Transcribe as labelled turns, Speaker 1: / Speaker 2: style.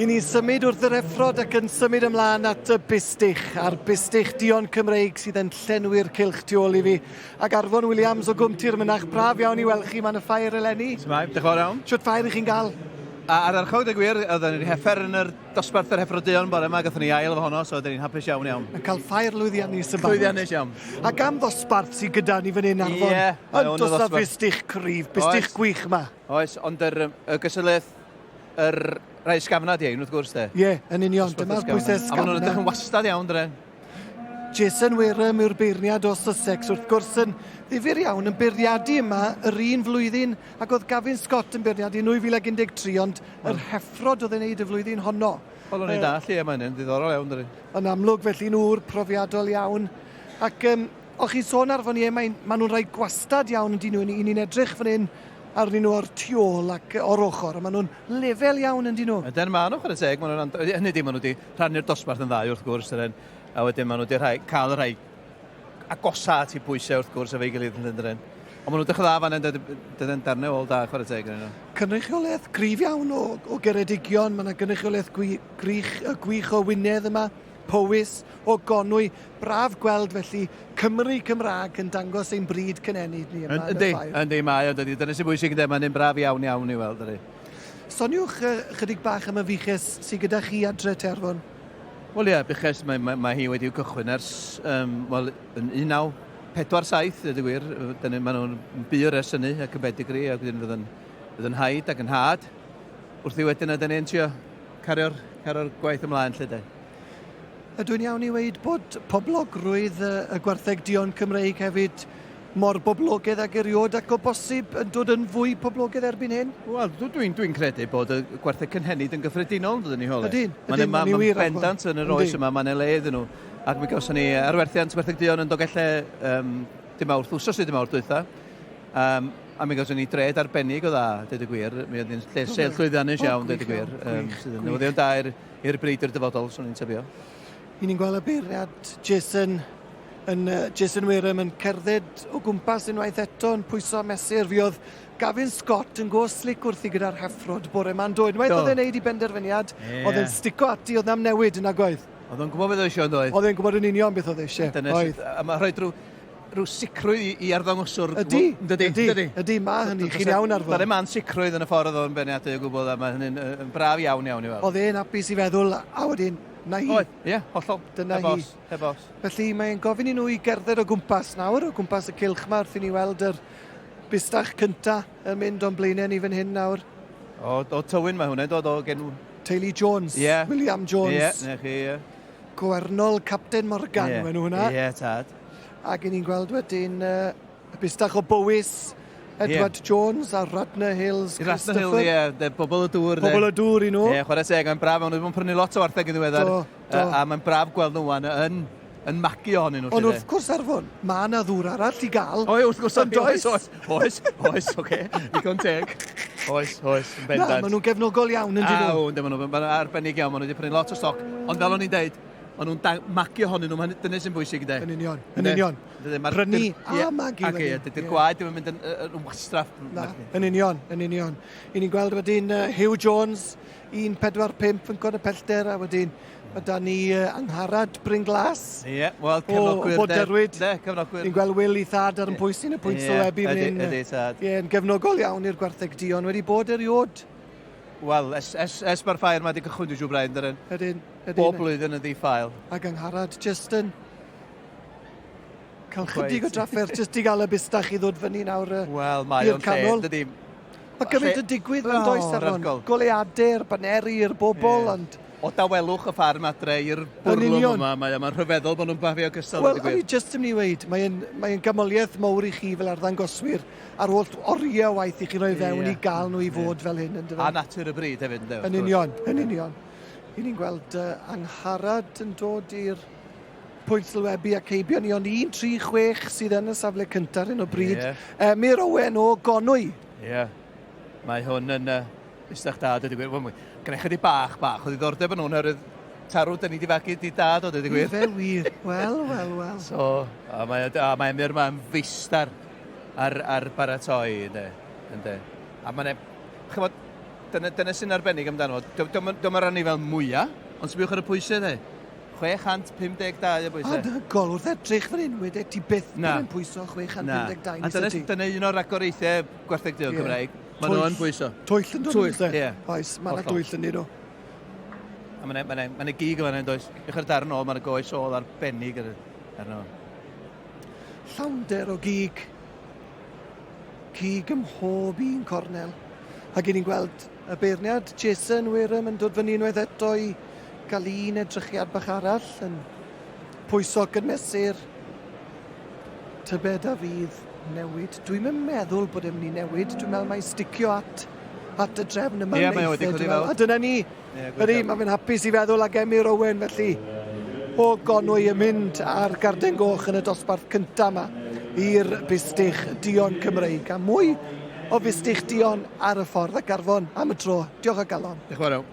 Speaker 1: I ni symud wrth yr effrod ac yn symud ymlaen at y bustych, a'r bustych duon Cymreig sydd yn llenwi'r cylch tu ôl i fi. Ac Arfon Williams o Gwm Tir Mynach, braf iawn i weld chi ma'n y ffair eleni.
Speaker 2: Shwmae, diolch yn fawr iawn.
Speaker 1: Shwt ffair i chi'n gael?
Speaker 2: A ardderchog, dweud gwir, oedden ni'n heffer yn yr dosbarth yr heffrod duon bore yma, gathon ni ail efo honno, so oedden ni'n hapus iawn iawn.
Speaker 1: Yn cael ffair lwyddiannus yn barod.
Speaker 2: Llwyddiannus iawn.
Speaker 1: Ac am ddosbarth sydd gyda ni fan hyn, Arfon.
Speaker 2: Ie, mae
Speaker 1: Yn
Speaker 2: hwn yn
Speaker 1: dos a
Speaker 2: ddosbarth.
Speaker 1: fustych cryf, bustych
Speaker 2: Oes.
Speaker 1: gwych yma.
Speaker 2: Oes, ond yr, y gystadleuaeth yr rhai ysgafna di ein, wrth gwrs, de.
Speaker 1: Ie, yn union. Dyma'r pwysau
Speaker 2: ysgafna. A maen nhw'n edrych yn wastad iawn, dre.
Speaker 1: Jason Wareham yw'r beirniad o Sussex, wrth gwrs yn ddifyr iawn, yn beirniadu yma yr un flwyddyn ac oedd Gavin Scott yn beirniadu yn 2013, ond yr heffrod oedd e'n neud y flwyddyn honno.
Speaker 2: Wel, o'n i'n dall, ie, mae'n yn ddiddorol iawn, dydy.
Speaker 1: Yn amlwg, felly'n ŵr profiadol iawn. Ac um, o'ch chi'n sôn ar fan ie, maen nhw'n rhai gwastad iawn yn dyn nhw. I ni'n edrych fan hyn arnyn nhw o'r tu ôl ac o'r ochr, a maen nhw'n lefel iawn yn dyn nhw.
Speaker 2: Ydyn, maen nhw, chwarae teg, maen nhw'n, hynny di, maen nhw wedi rhannu'r dosbarth yn ddau wrth gwrs, ydyn, a wedyn maen nhw wedi rhai, cael y rhai agosa at i bwysau wrth gwrs efo'i gilydd yn ydyn. Ond maen nhw'n dechrau dda fan hyn, dydyn darnau ôl da, chwarae teg. Nhw.
Speaker 1: Cynrychiolaeth gryf iawn o, o Geredigion, mae yna gynrychiolaeth gwych, gwych o Wynedd yma. Powys, o Gonwy. Braf gweld felly Cymry Cymraeg yn dangos ein bryd cynhenid ni yma yn y ffair.
Speaker 2: Yndi, mae o, dydy. Dyna sy'n bwysig ynde, mae'n un braf iawn iawn i weld, dydy.
Speaker 1: Soniwch chydig bach am y fuches sydd gyda chi adre te, Arfon.
Speaker 2: Wel ie, buches, mae, mae, mae hi wedi cychwyn ers, um, wel, yn 1947, dweud y gwir. Dyna, maen nhw'n bur ers hynny ac yn bedigri, ac wedyn fydd yn, fydd yn haid ac yn had. Wrth i wedyn, a dyn ni'n trio cario'r cario gwaith ymlaen, lle de.
Speaker 1: Ydw i'n iawn i weud bod poblogrwydd y, y gwartheg duon Cymreig hefyd mor boblogaidd ag erioed ac o bosib yn dod yn fwy poblogaidd erbyn hyn?
Speaker 2: Wel, dwi'n dwi, dwi credu bod y gwartheg cynhenid yn gyffredinol yn dod yn ei hole.
Speaker 1: Ydyn, ydyn, mae'n ma,
Speaker 2: wir. bendant yn yr oes yma, mae'n le iddyn nhw. Ac mi gawson ni arwerthiant gwartheg duon yn Dolgellau um, dim mawrth, wsos neu dim mawrth dwytha. Um, a mi gawson ni dred arbennig o dda, dweud y gwir. Mi oedd hi'n lle sel llwyddiannus iawn, dweud y gwir. Um, sydd yn newyddion da i'r i'r bryd i'r dyfodol, swn i'n tybio.
Speaker 1: I ni'n gweld y beirniad Jason, yn, uh, Jason Wareham yn cerdded o gwmpas unwaith eto yn pwyso a mesur. Fi oedd Gavin Scott yn go slick wrthi gyda'r heffrod bore ma'n do. Unwaith oedd e'n neud i benderfyniad, yeah. oedd e'n stico ati, oedd na'm newid yn agoedd.
Speaker 2: Oedd o'n gwybod beth oedd eisiau yn doedd?
Speaker 1: Oedd e'n gwybod yn union beth oedd eisiau.
Speaker 2: Dyna oedd. A mae rhoi drwy rhyw sicrwydd i, i arddangoswr.
Speaker 1: Ydy, ydy, ydy, ydy, mae hynny, chi'n iawn ar fod.
Speaker 2: Doedd e'n sicrwydd yn y ffordd oedd o'n beniadu o gwbl, a mae hynny'n yn braf iawn iawn i weld.
Speaker 1: Oedd e'n hapus i feddwl, a wedyn, na hi.
Speaker 2: Oedd, ie, hollol.
Speaker 1: Dyna
Speaker 2: heb
Speaker 1: hi.
Speaker 2: Os, heb os.
Speaker 1: Felly mae'n gofyn i nhw i gerdded o gwmpas nawr, o gwmpas y cylch yma, wrth i ni weld yr bustach cynta yn mynd o'n blaenau ni fan hyn nawr.
Speaker 2: O, o Tywyn mae hwnna'n dod o gen...
Speaker 1: Teulu Jones,
Speaker 2: yeah.
Speaker 1: William Jones.
Speaker 2: Ie, yeah, na chi, ie. Yeah.
Speaker 1: Gwernol Capten Morgan yeah. enw hwnna.
Speaker 2: Ie, yeah, tad.
Speaker 1: Ac i ni'n gweld wedyn uh, y bustach o Bowys, Edward yeah. Jones a Radnor Hills,
Speaker 2: Radnor Hill, ie, yeah, bobl y dŵr.
Speaker 1: Bobl y dŵr i nhw.
Speaker 2: Ie, yeah, chwarae teg, mae'n braf, maen nhw wedi bod yn prynu lot o wartheg yn ddiweddar.
Speaker 1: Do, do.
Speaker 2: A, a mae'n braf gweld nhw wan yn, yn magu ohonyn nhw.
Speaker 1: Ond wrth gwrs, Arfon, mae yna ddŵr arall i gael.
Speaker 2: Oe, wrth gwrs, ond oes, oes, oes, oes, oce, digon teg. Oes, oes, yn bendant.
Speaker 1: Na, maen nhw'n gefnogol iawn yn dyn
Speaker 2: nhw. Aw, yndyn, maen nhw'n arbennig iawn, maen nhw wedi prynu lot o stoc. Ond fel o'n i'n deud, maen nhw'n magu ohonyn nhw, dyna sy'n bwysig, de.
Speaker 1: Yn union, yn union. Prynu a magu.
Speaker 2: Ac ie, dydy'r gwaed ddim yn mynd yn, yn wastraff.
Speaker 1: Na, yn union, yn union. I ni'n gweld wedyn Hugh Jones, 1.45 yn cod y pellter, a wedyn Mae da ni uh, Angharad Bryn Glas.
Speaker 2: Ie, yeah, wel, cefnogwyr.
Speaker 1: O Boderwyd.
Speaker 2: De, cefnogwyr.
Speaker 1: Ni'n gweld Will i thad ar yn pwys yn y pwynt yeah, sylwebu fan hyn.
Speaker 2: Ydy, tad.
Speaker 1: Ie, yn gefnogol iawn i'r gwartheg duon wedi bod eriod.
Speaker 2: Wel, es, es, es mae'r ffair mae wedi cychwyn, dwi'n siŵr, Brian, dydyn.
Speaker 1: Ydyn, ydyn.
Speaker 2: Bob blwyddyn yn ddi-ffael.
Speaker 1: Ac Angharad, just yn cael chydig o drafferth, just i gael y bustach i ddod fyny nawr
Speaker 2: Wel, mae o'n lle, dydy.
Speaker 1: Mae gymaint yn digwydd yn does Arfon. Goleadau'r baneri, i'r bobl, yeah. ond...
Speaker 2: O dawelwch y ffarm adre i'r bwrlwm yma, mae'n ma rhyfeddol bod nhw'n bafio gystal.
Speaker 1: Wel, o'n i jyst yn mynd i weud, mae'n mae gamoliaeth mawr i chi fel arddangoswyr ar holl oriau waith i chi roi fewn yeah. i gael nhw i fod yeah. fel hyn. Yn
Speaker 2: A natur y bryd hefyd, ynddo?
Speaker 1: Yn union, yn union. I ni'n gweld uh, Angharad yn dod i'r pwynt sylwebu ac heibio ni, ond 1-3-6 sydd yn y safle cyntaf ar hyn o bryd.
Speaker 2: Yeah.
Speaker 1: Emyr Owen o Gonwy.
Speaker 2: Ie. Yeah. Mae hwn yn uh, ystach da, dweud y gwir. Wel, Gyda chydig bach, bach o ddiddordeb yn hwn, oherwydd tarw, dyn ni wedi fagu di dad o, dweud y gwir.
Speaker 1: Ife wir. Wel, wel, wel.
Speaker 2: So, a mae, a mae Emyr ma'n feistar ar, ar baratoi, ynddo. Ynddo. A mae'n, chymod, Dyna, dyna sy'n arbennig amdano fo. Dio'm yr anifail mwya, ond sbiwch ar y pwysau de. 652 o bwysau.
Speaker 1: Anhygoel, wrth edrych fan hyn, wedyn ti byth yn pwyso 652.
Speaker 2: Na. A dyna, dyna un o'r ragoriaethau gwartheg duon yeah. Cymraeg. Maen nhw yn pwyso.
Speaker 1: Twyll yn dod.
Speaker 2: Twyll, ie.
Speaker 1: Yeah. Oes, mae yna dwyll yn nhw.
Speaker 2: A mae'n ma ma ma gig o fan hyn, does? Ewch ar darn ôl, mae'n goes ôl arbennig ar, arno.
Speaker 1: Llawnder o gig. Cig ym mhob un cornel. Ac i ni'n gweld y beirniad Jason Wareham yn dod fyny unwaith eto i gael un edrychiad bach arall yn pwyso ac yn mesur. Tybed a fydd newid. Dwi'm yn meddwl bod e'n mynd i newid. Dwi'n meddwl mai sticio at, at y drefn yma.
Speaker 2: Ie, yeah, mae o wedi codi fel.
Speaker 1: A dyna ni. Yeah, Ydy, mae fe'n hapus i feddwl ag Emyr Owen, felly o Gonwy yn mynd ar Garden Goch yn y dosbarth cyntaf yma i'r Bustych Duon Cymreig. A mwy o Fustych Duon ar y ffordd ac Arfon am y tro. Diolch o galon.
Speaker 2: Diolch yn fawr iawn.